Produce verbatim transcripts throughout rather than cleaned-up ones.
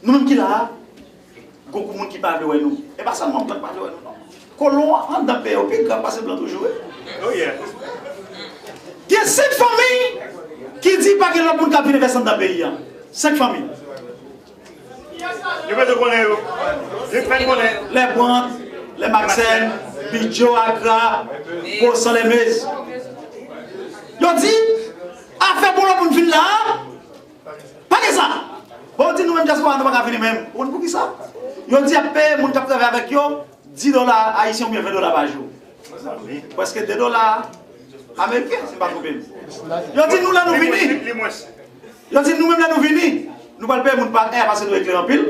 Nou menm ki la a, gon gwoup moun ki pa vle wè nou. E pa sèlman blan ki pa vle wè nou, non. Kolon an anndan peyi yo pi grav pase blan toujou, wi. Oh, yeah. Gen senk fanmi ki di pa gen lòt moun k ap vin envesti anndan peyi a. Senk fanmi. Yo bezwen konnen yo. Yo fè konnen. Les Brandt, les Maxène, Bidjo, Agra, Bosan, Les Mez. Yo di, afè pou lòt moun vin la a, pa gen sa. Bon, yo di nou menm dyaspora, nou pa ka vini menm. Ou konn poukisa? Yo di y ap peye moun k ap travay avèk yo dis dola ayisyen oubyen ven dola pa jou. Prèske de dola ameriken, si m pa twonpe m. Yo di nou lè nou vini. Yo di nou menm lè nou vini, nou pral peye moun pa èr paske nou eklere anpil.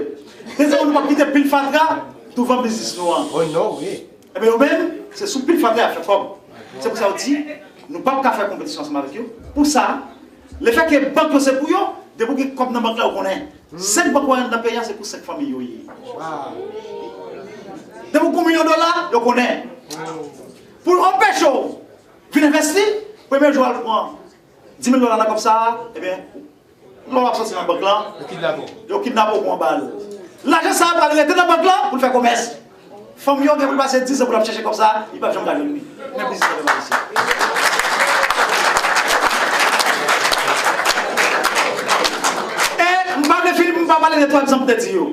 Dezyèmman, nou p ap kite pil fatra douvan biznis nou an. Oh non, wi. Ebyen, yo menm, se sou pil fatra y ap fè kòb. Se pou sa yo di, nou p ap ka fè konpetisyon ansanm avèk yo. Pou sa, lefètke bank yo se pou yo, depi w gen kòb nan bank la, yo konnen. Senk bank w wè anndan peyi a, se pou senk fanmi yo ye. Depi w gen yon milyon dola, yo konnen. Pou anpeche w vin envesti, premye jou a, yo pran dis mil dola nan kòb sa a, ebyen, lè w ap soti nan bank lan, yo kidnape w, yo kidnape w pran bal. Lajan sa a pral rete nan bank lan pou l fè komès. Fanmi yo gen pou l pase diz an pou l ap chèche kòb sa a, li p ap janm ka jwenn li. Men biznis nan peyi ayisyen. E m pa vle fini pou m pa pale de twa egzanp m te di yo.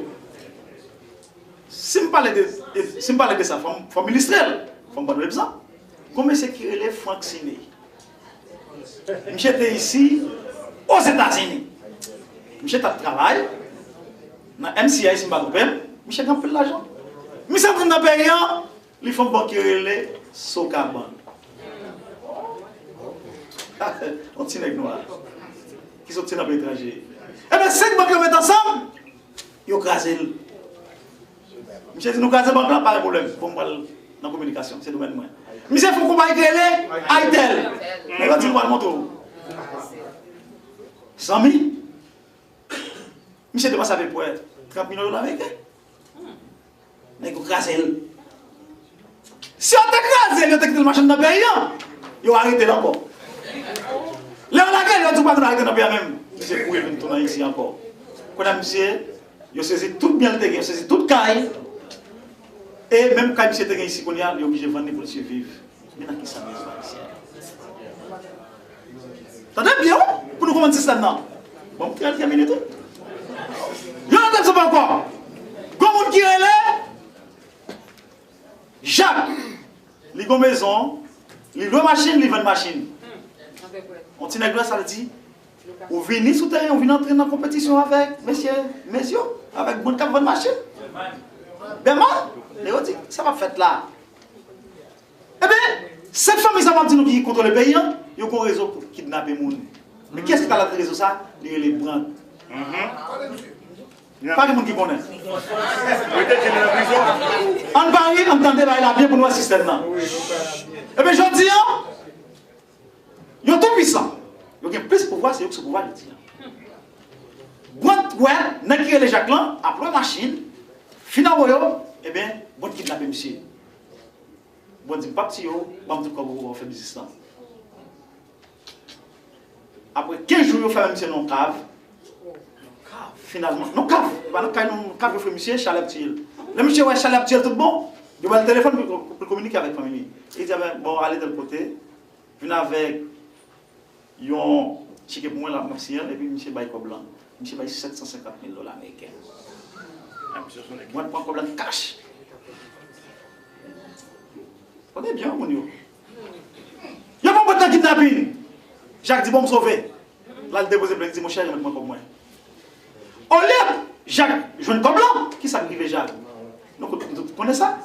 Si m pale de, de- si m pale de sa, fò m, fò m ilistre l. Fò m ba nou egzanp. Gon mesye ki rele Frank Siné. Misye te isi Ozetazini. Misye t ap travay nan M C I, si m pa twonpe m. Misye gen anpil lajan. Misye antre nan peyi an, li fè yon bank ki rele Sokabank. Yon ti nèg nwa ki soti nan peyi etranje. Ebyen, senk bank yo met ansanm, yo kraze l. Misye di, "Nou kraze bank lan, pa gen pwoblèm. Bon, m pral nan kominikasyon, se domèn mwen." Misye fè yon konpayi ki rele Itel. Nèg yo di, "Nou pral montre w." Zanmi, misye depanse apeprè trant milyon dola ameriken. Nèg yo kraze l. Si yo te kraze l, yo te kite l mache anndan peyi an, yo arete l ankò. Lè yo lage l, yo di, "Ou pa konn arete nan peyi a menm." Misye kouri vin tounen isi ankò. Kounye a misye, yo sezi tout byen l te gen, yo sezi tout kay. E menm kay misye te gen isi kounye a, li oblije vann li pou l siviv. Men nan kisa nou ye ayisyen? Tande byen, wi, pou nou konprann sistèm nan. Bon, m te al kè minit, wi. Yon lòt egzanp ankò. Gon moun ki rele Jak. Li gon mezon, li lwe machin, li vann machin. Yon ti nèg lwe, sa vle di, ou vini sou teren, ou vin antre nan konpetisyon avèk mesye Mezyo, avèk moun k ap vann machin. Bèman, nèg yo di, sa p ap fèt la. Ebyen, senk fanmi sa m ap di nou ki kontwole peyi an, yo gon rezo pou kidnape moun. Men kiyès ki t al nan rezo sa? Li rele Brandt. Pa gen moun ki konnen. Ann pale, ann tande bagay la byen pou nou wè sistèm nan. Ebyen, jodi an, yo tou pwisan. Yo gen plis pouvwa, se yo ki sou pouvwa jodi an. Brandt wè nèg ki rele Jak lan ap lwe machin, fin anwo yo, ebyen, Brandt kidnape misye. Brandt di, "M p ap tiye w, ban m tout kòb ou pou w fè biznis lan." Apre kenz jou, yo fèmen misye nan yon kav. Finalman, nan kav, e pa nan kay non, nan kav yo fè misye, chalè ap tiye l. Lè misye wè chalè ap tiye l tout bon, yo ba l telefòn pou, pou l kominike avèk fanmi li. Li di, "Enben, bon, ale tèl kote, vin avèk yon cheke pou mwen, la, m ap siyen l, epi misye bay kòb lan." Misye bay sèt san senkant mil dola ameriken. Mwen pran kòb lan kach. Tande byen, moun yo. Yo pran Brandt nan kidnapin. Jak di, "Bon, m sove." L al depoze plent, li di, "Monchè, yo mèt pran kòb mwen." Olye Jak jwenn kòb lan, kisa k rive Jak? Nou tout, nou tout konnen sa.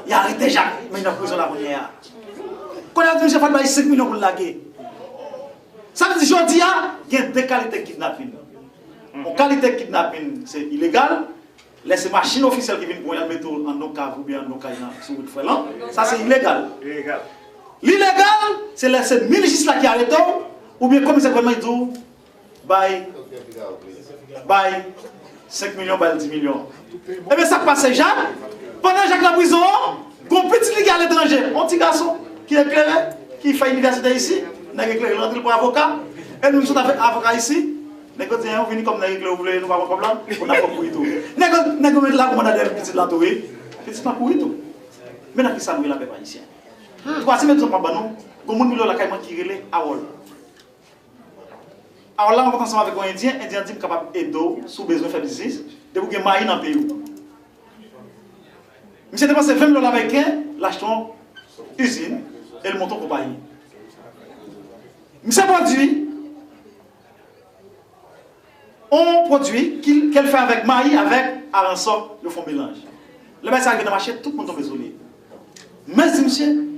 Y arete Jak, men li nan prizon la kounye a. Kounye a, yo di misye fò l bay senk milyon pou l lage. Sa vle di, jodi a, gen de kalite kidnapin. Yon kalite kidnapin, se ilegal. Lè se machin ofisyèl ki vin pran w, y al mete w anndan yon kav oubyen anndan yon kay nan, sou wout frè lan, sa se ilegal. Li legal, se lè se minis jis la ki arete w, oubyen komisè gouvènman ki di w, bay, bay senk milyon, bay dis milyon. Ebyen, sa k pase Jak? Pandan Jak nan prizon an, gon pitit li ki aletranje, yon ti gason ki eklere, ki fè inivèsite isi, nèg eklere, l rantre l pran avoka, e nou sot avèk avoka isi, Nèg yo di, "Ou vini kòm nèg ekle, ou vle, nou pa pran kòb la, ou nan kòb kouri tou." Nèg yo, nèg yo met la kòmanda dèyè pitit la tou, wi. Pitit la kouri tou. Men nan ki sa nou ye la, pèp ayisyen? Twazyèm egzanp m ap ban nou, gon moun m rele lakay mwen ki rele Harold. Harold la rankontre ansanm avèk yon Endyen, Endyen an di, "M kapab ede w si w bezwen fè biznis, depi w gen mayi nan peyi w." Misye depanse ven mil dola ameriken, l achte yon izin e l monte yon konpayi. Misye pwodui yon pwodui ki, ke l fè avèk mayi, avèk aransò, yo fè yon melanj. Lè bagay sa rive nan mache, tout moun tonbe sou li. Men di misye,